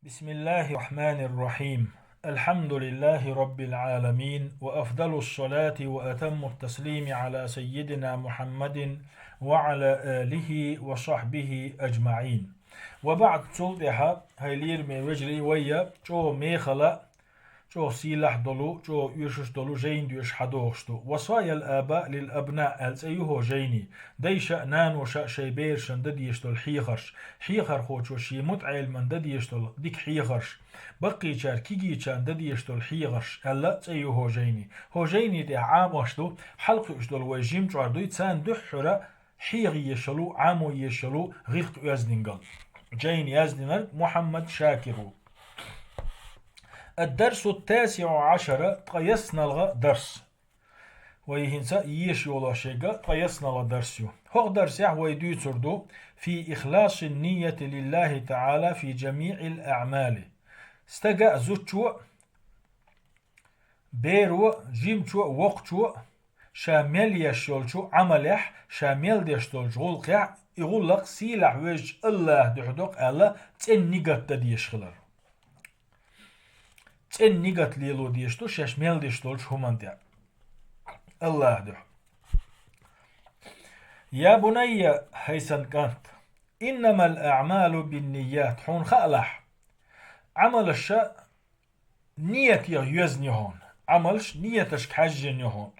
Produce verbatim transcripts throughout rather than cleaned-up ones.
بسم الله الرحمن الرحيم. الحمد لله رب العالمين، وأفضل الصلاة وأتم التسليم على سيدنا محمد وعلى آله وصحبه أجمعين. وبعد، цул тӀехьа, хӀай лераме вежарий, вай чӀогӀа мехала, чӀогӀа сийлахь долу, чӀогӀа оьшуш долу жайна доьшуш хьадогӀуш ду. وصايا الآباء للأبناء аьлла цӀе ю хӀокху жайни. Дайша а, наноша а шайн берашна дан дезаш долу хьехарш, хьехархочо шен мутаӀеламна дан дезаш долу дика хьехарш, баккхийчара кегийчарна дан дезаш долу хьехарш аьлла цӀе ю хӀокху жайни. ХӀокху жайни тӀехь Ӏамош ду, хьалакхуьуш долу вай жима чкъор дуй, царна дуьххьара хьеха езаш йолу, Ӏамо езаш йолу гӀиллакх-оьздангалла. Жайна яздинарг Мухьаммад Шакир ву. الدرس التاسع عشر, ткъаесналгӀа дарс. Вай хӀинца езаш йолу шега ткъаесналгӀа дарс ю. ХӀокху дарсехь вай дуьйцур ду في إخلاص النية لله تعالى في جميع الأعمال. Стага а, зудчо а, беро а, жимачо а, воккхачо а ша мел еш йолчу Ӏамалехь, ша мел деш долчу гӀуллакхехь, и гӀуллакх сийлахь везачу АллахӀан дуьхьа доккху аьлла, цӀена нигат дан дезаш хилар. ЦӀена нигат лело дезаш ду шаьш мел деш долчу хӀуманна тӀехь АллахӀан дуьхьа. يا بني, хӀай сан кӀант, إنما الأعمال بالنيات, хьуна хаалахь, Ӏамалш ниятех йоьзна ю хьуна, Ӏамалш нияташка хьаьжжина ю хьуна.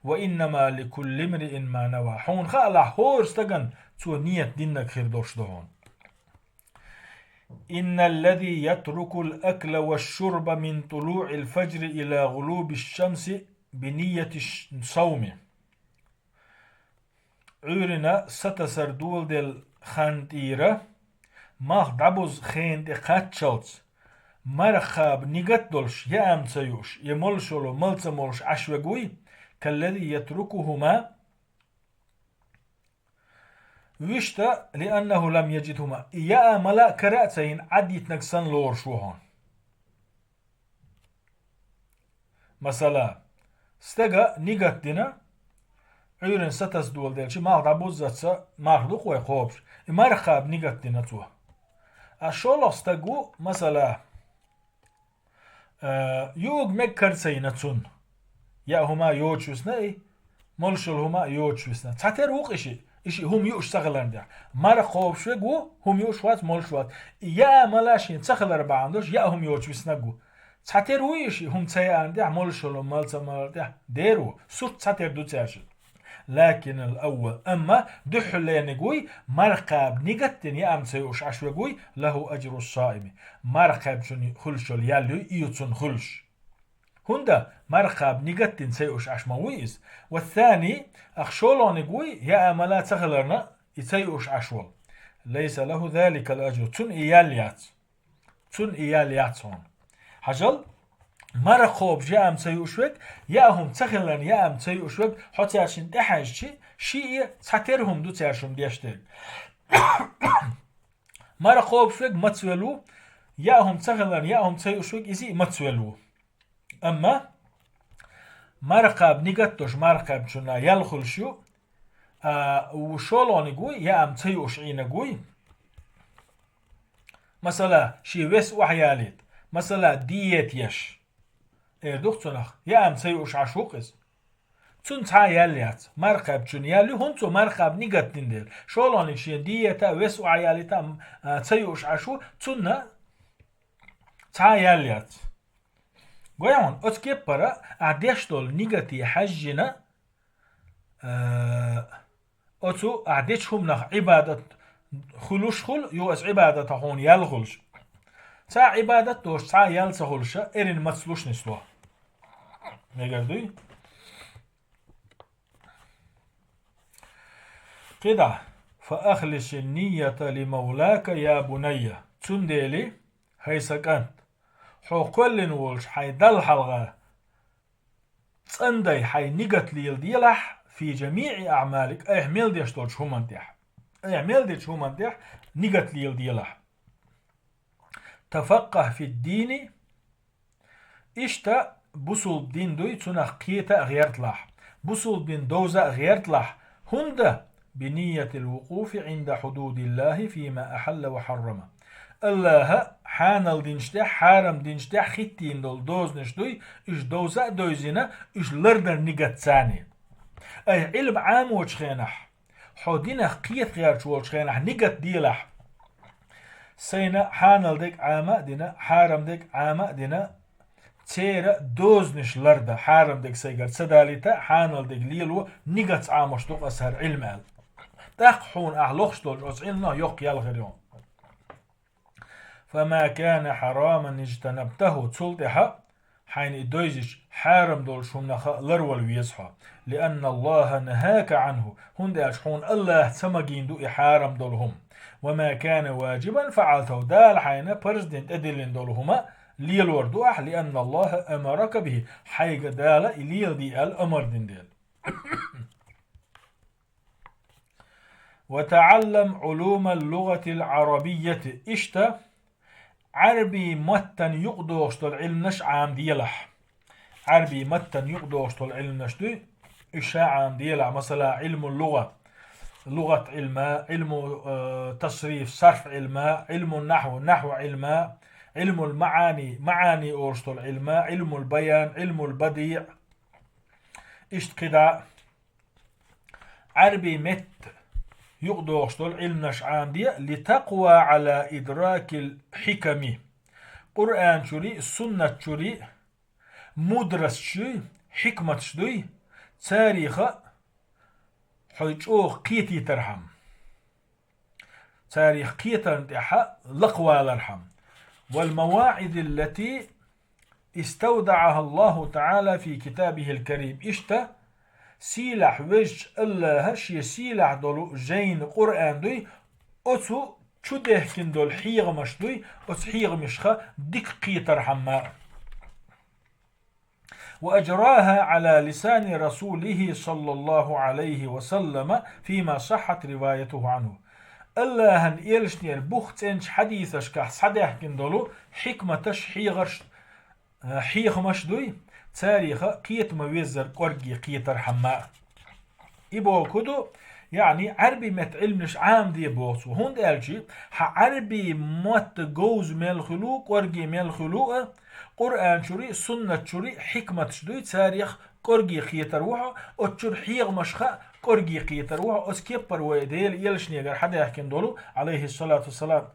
وإنما لكل امرئ ما نوى, хьуна хаалахь, хӀора стагана цо ният диннарг хир долуш ду хьуна. إن الذي يترك الأكل والشرب من طلوع الفجر إلى غروب الشمس بنية الصوم. Ӏуьйранна сатасар доладелла хан тӀера, малх дӀабузза хенан тӀе кхаччалц, марха кхаба нигат долуш, яа-м ца юуш, я молуш йолу мала ца молуш Ӏаш верг вуй, كالذي يتركهما, вуьшта, لأنه لم يجدهما, и яа-мала а кара а ца йина, Ӏадитинарг санна лоруш ву хьуна. Масала, стага нигат дина, Ӏуьйранна сатасса доладелча, малх дӀабуззалц, малх ду-кх вай кхобуш, и марха кхаба нигат дина цо. А шолгӀа стаг ву, масала, э, юург мега кара ца йина цунна. Яа хӀума йоцуш висна и, молуш йолу хӀума а йоцуш висна. Цхьатера ву-кх и шиъ, и шиъ хӀума юуш ца хиларна тӀехь. Марха кхобуш верг ву, хӀума юуш вац, молуш вац. И яа-мала шен ца хилар бахьана долуш, яа хӀума йоцуш виснарг ву. Цхьатера вуй и шиъ, хӀума ца яарна тӀехь, молуш йолу мала ца маларна тӀехь? Дера ву, сурт цхьатера ду цаьршиннан. لكن الأول, амма дуьххьарлерниг вуй, марха кхаба нигат дина яа-м ца юуш Ӏаш верг вуй, له أجر الصائم, марха кхаьбначунна хуьлуш йолу ял юй, и ю цунна хуьлуш. ХӀунда марха кхаба нигат дина ца юуш Ӏаш ма вуй иза. والثاني, ах шолгӀаниг вуй, яа-мала ца хиларна, и ца юуш Ӏаш волу. ليس له ذلك الأجر, цунна и ял яц. Цунна и ял яц хьуна. Хьажал, марха кхобуш яа-м ца юуш верг, яа хӀума ца хиларна яа-м ца юуш верг, хьо цаьршинна тӀехьаьжча, шиъ а, цхьатера хӀума ду цаьршимма деш дерг. Марха кхобуш верг мацвелла ву, яа хӀума ца хиларна яа хӀума ца юуш верг, иза а мацвелла ву. Амма марха кхаба нигат долуш марха кхаьбначунна ял хуьлуш ю, а, ву шолгӀаниг вуй, яа-м ца юуш Ӏийнарг вуй. Масала, шен вес охьаялийта. Масала, диета еш. Эр ду-кх цунах, яа-м ца юуш Ӏаш ву-кх иза. Цунна цхьа а ял яц. Марха кхаьбначунна ял ю, хӀунда цо марха кхаба нигат дина дела. ШолгӀаниг шен диета а, вес охьаялийта а, а, ца юуш Ӏаш ву, цунна цхьа а ял яц. Гой хьуна, оцу кеппара ахь деш долу нигате хьаьжжина, а, оцу ахь дечу хӀуманах Ӏибадат хуьлуш хуьлу, юха оцу Ӏибадатах хьуна ял хуьлуш. Цхьа а Ӏибадат доцуш, цхьа а ял ца хуьлуш, эрна мацлуш нисло. Мегар дуй? КхидӀа: فأخلص النية لمولاك يا بني. Цундела, хӀай сан кӀант, хьо кхоьллина волчу хьайн Далла хьалха цӀандай хьайн нигат леладелахь, في جميع أعمالك, айхьа мел деш долчу хӀуманна тӀехь. Айхьа мел дечу хӀуманна тӀехь нигат леладелахь. تفقه في الدين, иштта бусулба дин дуй, цунах кхета а гӀерталахь, бусулба дин довза а гӀерталахь, хӀунда بنية الوقوف عند حدود الله فيما أحل وحرم. АллахӀа хьанал динчу тӀехь, хьарам динчу тӀехь хӀиттийна долу дозанаш дуй, уьш довза а довзийна, уьш лардан нигат царний. Айхьа Ӏилма Ӏамочу хенахь, хьо динах кхета гӀерташ волчу хенахь нигат делахь. Сайна хьанал дерг Ӏама а дина, хьарам дерг Ӏама а дина, церан дозанаш ларда, хьарам дерг сайгара ца далийта, хьанал дерг лело, нигат Ӏамош ду-кх аса хӀара Ӏилма аьлла. ТӀаккха хьуна ахь лохуш долчу оцу Ӏилманах йоккха ял хир ю. فما كان حراما اجتنبته, цул тӀаьхьа хьайна и дойзича, хьарам долчу хӀуманах ларвала веза хьо. لأن الله نهاك عنه, хӀунда аьлча хьуна АллахӀа ца магийна ду и хьарам долу хӀума. وما كان واجبا فعلته, Дала хьайна парз дина тӀедиллина долу хӀума лелор ду ахь, لأن الله أمرك به, хьайга Дала и леладе аьлла амар дина дела. وتعلم علوم اللغة العربية, иштта Ӏарби маттана юкъадогӀуш долу Ӏилманаш Ӏамаделахь. Ӏарби маттана юкъадогӀуш долу Ӏилманаш дуй, уьш ша Ӏамаделахь, масала, Ӏилмул лугӀа, лугӀат Ӏилма, Ӏилму, э, тасриф, сарф Ӏилма, Ӏилму нахьв, нахьв Ӏилма, Ӏилмул маӀани, маӀани олуш долу Ӏилма, Ӏилмул баян, Ӏилмул бадиъ. Иштта кхидӀа Ӏарби метта юкъадогӀуш долу Ӏилманаш Ӏамаде, لتقوى على إدراك الحكم. Къуръан чуьра, суннат чуьра мудросташ дуй, хьикматаш дуй, царех хьо чӀогӀа кхетийтархьама. Царех кхетарна тӀехь лакхавалархьама. والمواعظ التي استودعها الله تعالى في كتابه الكريم. Иштта, сийлахь везачу АллахӀа шен сийлахь долу жайна Къуръан дуй, оцу чу дехкина долу хьехамаш дуй, оцу хьехамашха дика кхетархьама. وأجراها على لسان رسوله صلى الله عليه وسلم فيما صحت روايته عنه. АллахӀан элчанера бух цӀенчу хьадисашкахь схьадаьхкина долу хьикматаш, хьехарш, э, хьехамаш дуй, царех кхета ма-веззара кӀорге кхетархьама. И бохург ду, яъни Ӏарби метта Ӏилманаш Ӏамаде боху цо, хӀунда аьлча хьан Ӏарби матта говза мел хуьлу, кӀорге мел хуьлу а, Къуръан чуьра, суннат чуьра хьикматаш дуй, царех кӀорге кхетар ву хьо, оцу чуьра хьехамашха кӀорге кхетар ву хьо, оцу кеппара вай Делан элчанегара хьадаьхкина долу, Ӏалайхиссалату вассалам,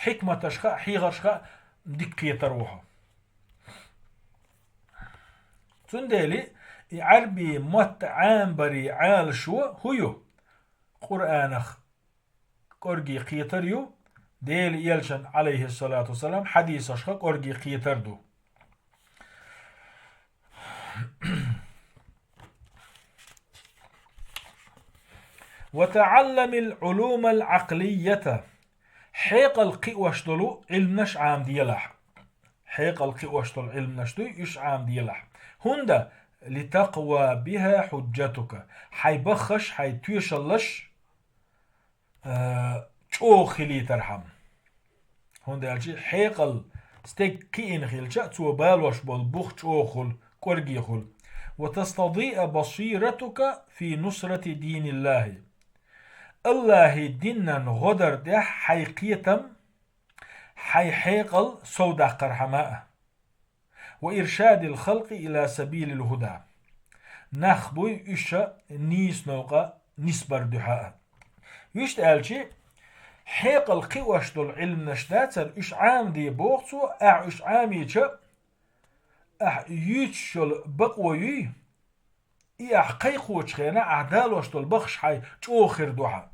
хьикматашха, хьехаршха дика кхетар ву хьо. Цундела и Ӏарби мотт Ӏамбарий Ӏалашо хӀун ю? Къуръанах кӀорге кхетар ю, Делан элчан, Ӏалайхиссалату вассалам, хьадисашха кӀорге кхетар ду. وتعلم العلوم العقلية. Хьекъал кхиош долу Ӏилманаш Ӏамаделахь. Хьекъал кхиош долу Ӏилманаш дуй, уьш Ӏамаделахь. ХӀунда? لتقوى بها حجتك. Хьайн баххаш, хьайн тоьшаллаш, а, чӀогӀа хилийтархьама. ХӀунда аьлча хьекъал стеган кхиъна хилча, цо балош болу бух чӀогӀа хуьлу, кӀорге хуьлу. وتستضيء بصيرتك في نصرة دين الله. АллахӀан динан гӀо дар тӀехь хьайн кхетам, хьайн хьекъал совдаккхархьама а. وإرشاد الخلق إلى سبيل الهدى. Нах буй уьш нийса новкъа нисбар дуьхьа а. Вуьшта аьлча, хьекъал кхиош долу Ӏилманаш дацара, уьш Ӏамаде боху цо, ахь уьш Ӏамийча, ахь юьйцуш йолу бакъо юй, и ахь кхайкхочу хенахь, ахь далош долу бахаш хьайн чӀогӀа хир ду хьан.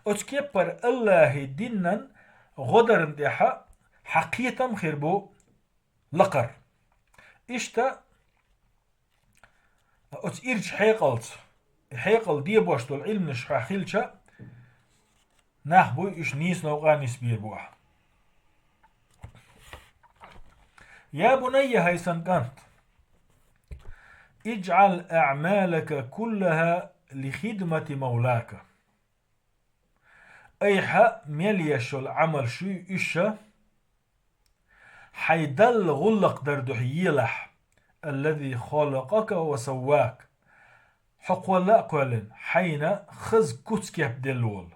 Оцу кеппара АллахӀан динан гӀо дарна тӀехь хьан кхетам хир бу лакхара. Иштта оцу ирчу хьекъалца, хьекъал дебош долу Ӏилманаш хьан хилча, нах буй уьш нийса новкъа нисбийр бу ахь. يا بني, хӀай сан кӀант, اجعل أعمالك كلها لخدمة مولاك. Айхьа мел еш йолу Ӏамал шуй уьш а, хьайн Далла гӀуллакх дар дуьхьа елахь, الذي خلقك وسواك, хьо кхолла а кхоьллина, хьайна хаза куц кеп делла волу.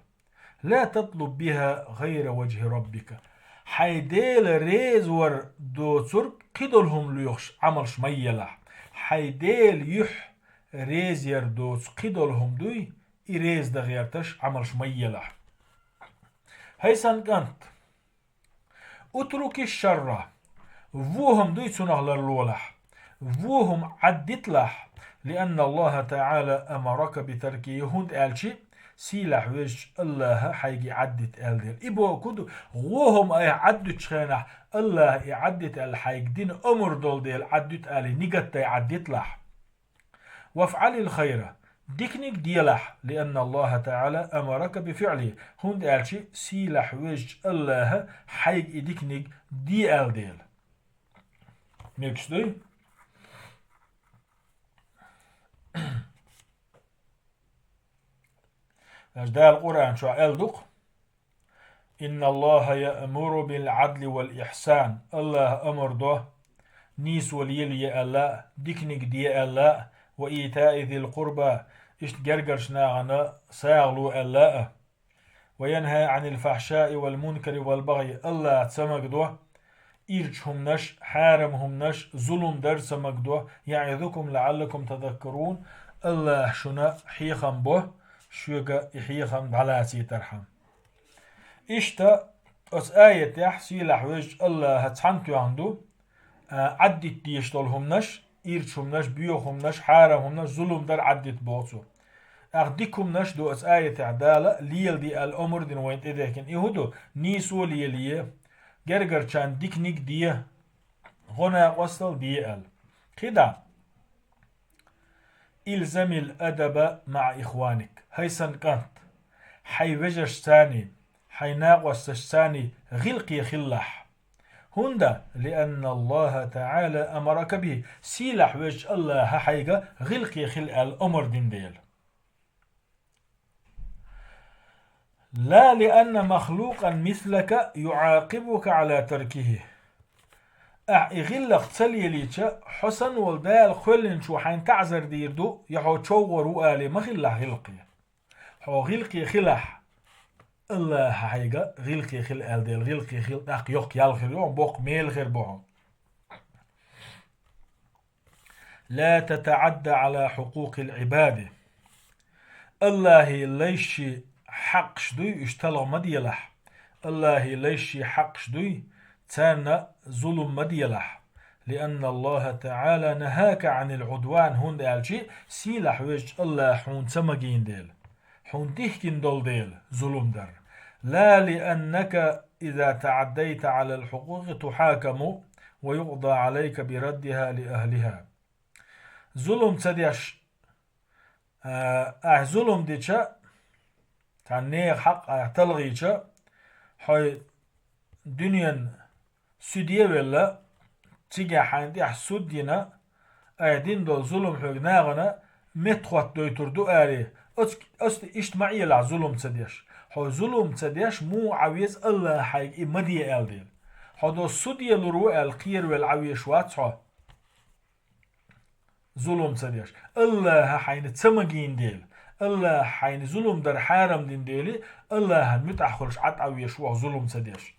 لا تطلب بها غير وجه ربك. Хьайн Дела резавар доцург кхидолу хӀума лоьхуш Ӏамалш ма елахь. Хьайн Дела юьхь резаяр доцу кхидолу хӀума дуй, и реза дан гӀерташ Ӏамалш ма елахь. ХӀай сан кӀант, اترك الشر, вон хӀума дуй цунах ларлолахь. Вон хӀума Ӏаддиталахь, لأن الله تعالى أمرك بتركه, хӀунда аьлча сийлахь везачу АллахӀа хьайга и Ӏаддита аьлла дела. И бохург ду, вон хӀума айхьа Ӏаддуьтучу хенахь, АллахӀа и Ӏаддита аьлла хьайга дина омра долу дела Ӏаддуьту алий, нигат дай Ӏаддиталахь. وافعل الخير, диканиг делахь, لأن الله تعالى أمرك بفعله, хӀунда аьлча сийлахь везачу АллахӀа хьайга и диканиг де аьлла дела. Мегаш дуй? Аша Дала Къуръан чохь аьлла ду-кх: إن الله يأمر بالعدل والإحسان, АллахӀа омра до нийсо лелае аьлла а, диканиг де аьлла а, وإيتاء ذي القربى, иштта гергарчу нахана сагӀа ло аьлла а, وينهى عن الفحشاء والمنكر والبغي, АллахӀа ца магадо ирча хӀуманаш, хьарам хӀуманаш, зулам дар ца магадо, يعظكم لعلكم تذكرون, АллахӀа шуна хьехам бо, шуьга и хьехам дӀалацийтархьама. Иштта оцу аятехь сийлахь везачу АллахӀа цхьаьна тоьхна ду, а, Ӏаддита дезаш долу хӀуманаш, ирча хӀуманаш, боьха хӀуманаш, хьарам хӀуманаш, зулам дар Ӏаддита боху цо. ТӀаккха дика хӀуманаш ду оцу аятехь Дала леладе аьлла омра дина вайна тӀедехкина. И хӀун ду? Нийсо лелае, гергарчарна диканиг де, гӀо-накъосталла де аьлла. КхидӀа. الزم الأدب مع إخوانك, хӀай сан кӀант, хьайн вежаршцаний, хьайн накъосташцаний гӀиллакхе хилалахь. ХӀунда? لأن الله تعالى أمرك به, сийлахь везачу АллахӀа хьайга гӀиллакхе хила аьлла омра дина дела. لا لأن مخلوقا مثلك يعاقبك على تركه. Ахь и гӀиллакх ца лелийча, хьо санна волу Дала кхоьллинчо хьайна таӀзар дийр ду, я хьо човгӀор ву алий ма хилалахь гӀиллакхе. Хьо гӀиллакхе хилахь, АллахӀа хьайга гӀиллакхе хила аьлла дела, гӀиллакхе хила, тӀаккха йоккха ял хир ю хьуна, боккха мела хир бу хьуна. لا تتعد على حقوق العباد. АллахӀан лайшийн хьакъаш дуй, уьш талха ма делахь. АллахӀан лайшийн хьакъаш дуй, царна зулам ма делахь. لأن الله تعالى نهاك عن العدوان, хӀунда аьлча сийлахь везачу АллахӀа хьуна ца магийна дела. Хьуна дихкина долу дела зулам дар. لا لأنك إذا تعديت على الحقوق تحاكم ويقضى عليك بردها لأهلها. Зулам ца деш, а, ахь зулам дича, цхьана нехан хьакъ ахь талхийча, хьо дуьненан суьде а велла, цигахь хьайна тӀехь суд йина, айхьа дина долу зулам хьоьга нахана меттахӀоттадойтур ду алий, оцу, оцу иштта ма Ӏелахь зулам ца деш. Хьо зулам ца деш, муха Ӏан веза АллахӀа хьайга и ма де аьлла дела. Хьо доцу суде лур ву аьлла кхеравелла Ӏан везаш вац хьо. Зулам ца деш. АллахӀа хьайна ца магийна дела. АллахӀа хьайна зулам дар хьарам дина дела, АллахӀан муьтӀахь хуьлуш Ӏад Ӏан везаш ву хьо зулам ца деш.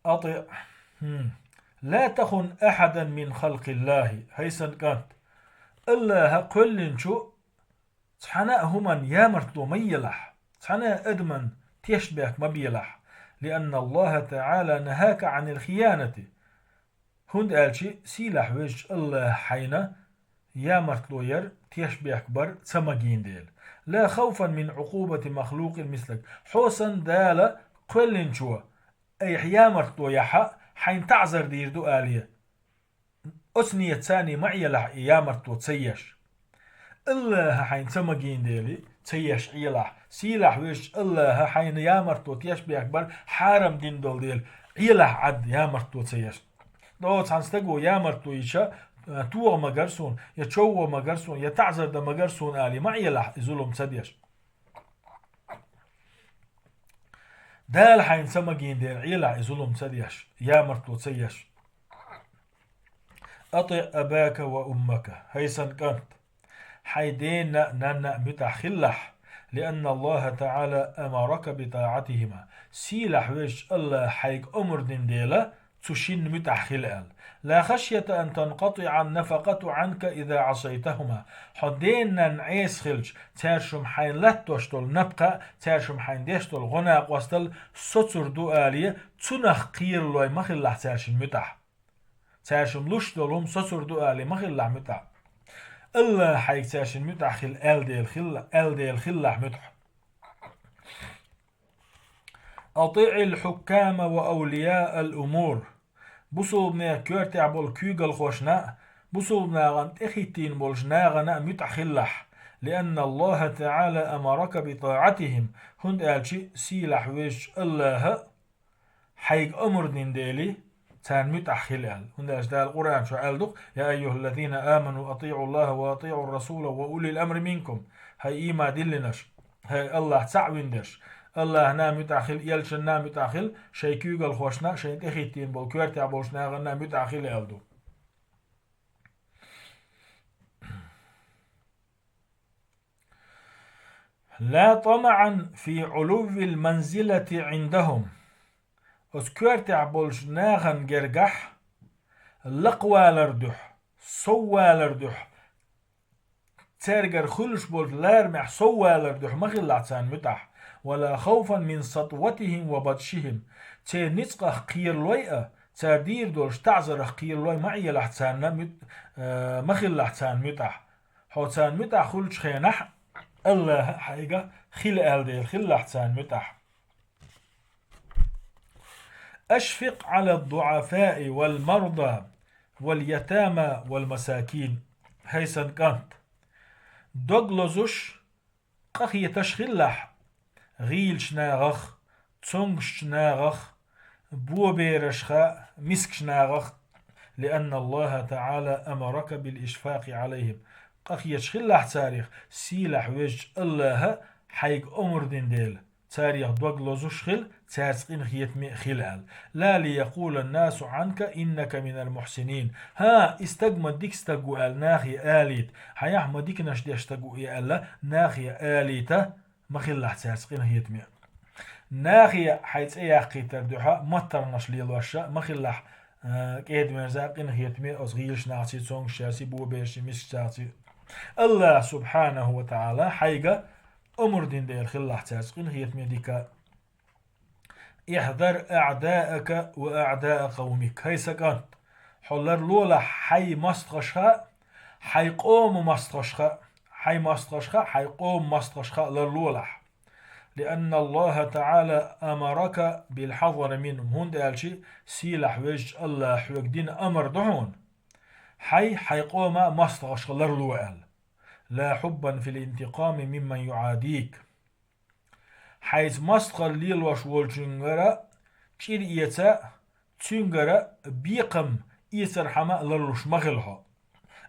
أطع. لا تخن أحدا من خلق الله, хӀай сан кӀант. АллахӀа кхоьллинчу цхьана а хӀуманна ямартло ма елахь, цхьана а адаман тешнабехк ма белахь. لأن الله تعالى نهاك عن الخيانة. ХӀунда аьлча сийлахь везачу АллахӀа хьайна ямартло яр, тешнабехк бар ца магийна дела. لا خوفا من عقوبة مخلوق مثلك. Хьо санна Дала кхоьллинчо айхьа ямартло яхь, хьайна таӀзар дийр ду алий, оцу нийятца ма Ӏелахь и ямартло ца еш. АллахӀа хьайна ца магийна дела ца еш Ӏелахь. Сийлахь везачу АллахӀа хьайна ямартло, тешнабехк бар хьарам дина долу дела Ӏелахь Ӏад ямартло ца еш. ДӀо цхьана стага ямартло йича, а, тоха магар суна, я човха магар суна, я таӀзар дан магар суна алий ма Ӏелахь и зулам ца деш. Дала хьайна ца магийна дела Ӏелахь и зулам ца деш, ямартло ца еш. أطع أباك وأمك, хӀай сан кӀант. Хьайн дена а, нанна а муьтӀахь хилалахь. لأن الله تعالى أمرك بطاعتهما. Сийлахь везачу АллахӀа хьайга омра дина дела, цу шинна муьтӀахь хила аьлла. لا خشية أن تنقطع النفقة عنك إذا عصيتهما. Хьо ден-нанна Ӏеса хилча, цаьршимма хьайна латтош долу напха, цаьршимма хьайна деш долу гӀо-накъосталла соцур ду алий, цунах кхералой ма хилалахь цаьршинна муьтӀахь. Цаьршимма луш долу хӀума соцур ду алий ма хилалахь муьтӀахь. АллахӀа хьайга цаьршинна муьтӀахь хила аьлла дела хила, аьлла дела хилалахь муьтӀахь. أطع الحكام وأولياء الأمور. Бусулбанех коьртехь болу куьйгалхошна а, бусулбанехь тӀехӀиттийна болчу нахана а муьтӀахь хилалахь. لأن الله تعالى أمرك بطاعتهم. ХӀунда аьлча сийлахь везачу АллахӀа хьайга омра дина дела, царна муьтӀахь хила аьлла. ХӀунда аьлча Дала Къуръан чохь аьлла ду: يا أيها الذين آمنوا أطيعوا الله وأطيعوا الرسول وأولي الأمر منكم. ХӀай ийман диллинарш, хӀай АллахӀ цхьаъ вина дерш, АллахӀана а муьтӀахь хила, элчанна а муьтӀахь хила, шайн куьйгалхошна а, шайна тӀехӀиттийна болу коьртехь болчу нахана а муьтӀахь хила аьлла ду. لا طمعا في علو المنزلة عندهم. Оцу коьртехь болчу нахана гергахь лакхавалар дуьхьа, соввалар дуьхьа, цаьргара хуьлуш болчу ларамехь соввалар дуьхьа ма хилалахь царна муьтӀахь. ولا خوفا من سطوتهم وبطشهم. Церан ницкъах кхералой а, цара дийр долчу таӀзарах кхералой ма Ӏелахь царна муьт-, э, ма хилалахь царна муьтӀахь. Хьо царна муьтӀахь хуьлучу хенахь, АллахӀа хьайга хила аьлла дела хилалахь царна муьтӀахь. أشفق على الضعفاء والمرضى واليتامى والمساكين. ХӀай сан кӀант, дог лозуш, къахеташ хилалахь гӀийлачу нахах, цомгушчу нахах, боберашха, мискачу нахах, لأن الله تعالى أمرك بالإشفاق عليهم. Къахеташ хилалахь царах, сийлахь везачу АллахӀа хьайга омра дина дела, царах дог лозуш хила, цаьрца къинхетаме а хила аьлла. لا ليقول الناس عنك إنك من المحسنين. ХӀан, и стаг ма дика стаг ву аьлла нахе алийта, хьан яхь ма диканаш деш стаг ву и аьлла нахе алийта, ма хилалахь цаьрца къинхетаме а. Нахе хьайн цӀе яккхийтар дуьхьа маттаргӀанаш лелош а ма хилалахь, а, кӀеда-мерза а, къинхетаме а оцу гӀийлачу нахаций, цомгушчарций, боберашций, мискачарций. АллахӀа субхьанаху ва таӀала хьайга омра дина дела хилалахь цаьрца къинхетаме а, дика а. احذر أعداءك وأعداء قومك. ХӀай сан кӀант, хьо ларлолахь хьайн мостагӀашха а, хьайн къоман мостагӀашха а, хьайн мостагӀашха а, хьайн къоман мостагӀашха а ларлолахь. لأن الله تعالى أمرك بالحذر منهم. ХӀунда аьлча сийлахь везачу АллахӀа хьоьга дина амар ду хьуна, хьайн, хьайн къоман мостагӀашха ларло аьлла. لا حبا في الانتقام ممن يعاديك. Хьайца мостагӀалла лелош волчуьнгара чӀир эца, цуьнгара бекхам эцархьама а ларлуш ма хила хьо.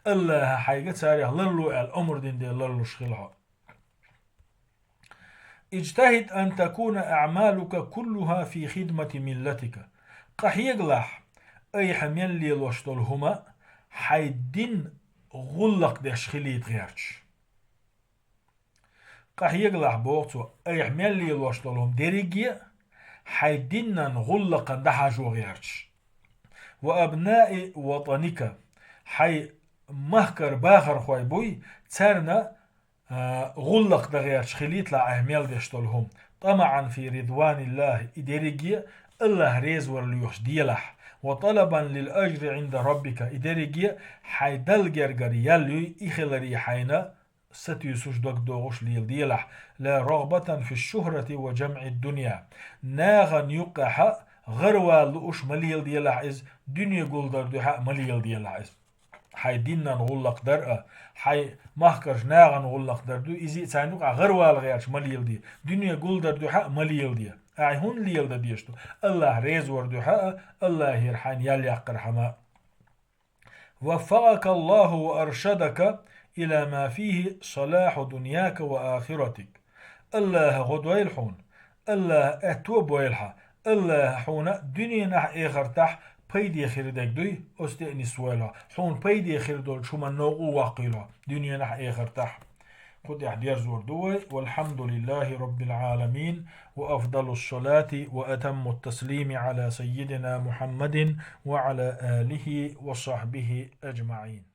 АллахӀа хьайга царах ларло аьлла омра дина дела ларлуш хила хьо. اجتهد أن تكون أعمالك كلها في خدمة ملتك. Къахьегалахь, айхьа мел лелош долу хӀума хьайн динан гӀуллакх деш хилийта гӀерташ. Къахьегалахь, боху цо, айхьа мел лелош долу хӀума дерриге а хьайн динан гӀуллакхан дӀахьажо гӀерташ. وأبناء وطنك. Хьайн махкара бахархой буй, царна, а, гӀуллакх дан гӀерташ хилийталахь айхьа мел деш долу хӀума. طمعا في رضوان الله. И дерриге а АллахӀ резавар лоьхуш делахь. وطلبا للأجر عند ربك. И дерриге а хьайн Далла гергара ял юй, и хиларе хьайна сатуьйсуш, дог догӀуш леладелахь. لا رغبة في الشهرة وجمع الدنيا. Нахана юккъехь а гӀаравала лууш ма леладелахь иза, дуьне гулдар дуьхьа а ма леладелахь иза. Хьайн динан гӀуллакх дар а, хьайн махкарчу нахана гӀуллакх дар ду, иза а царна юкъахь гӀаравала гӀерташ ма леладе, дуьне гулдар дуьхьа а ма леладе. Ахьа хӀунда леладан дезаш ду? АллахӀ резавар дуьхьа а, АллахӀера хьайна ял яккхархьама а. وفقك الله وأرشدك إلى ما فيه صلاح دنياك وآخرتك. АллахӀа гӀо дойла хьуна, АллахӀа аьтто а бойла хьан, АллахӀа хьуна дуьненахь а, эхартахь а пайде хир дерг дуй, оцу тӀе а нисвойла хьо, хьуна пайде хир долчу хӀуманна новкъа а ваккхийла хьо дуьненахь а, эхартахь а. Кху тӀехь дерзор ду вай: والحمد لله رب العالمين، وأفضل الصلاة وأتم التسليم على سيدنا محمد وعلى آله وصحبه أجمعين.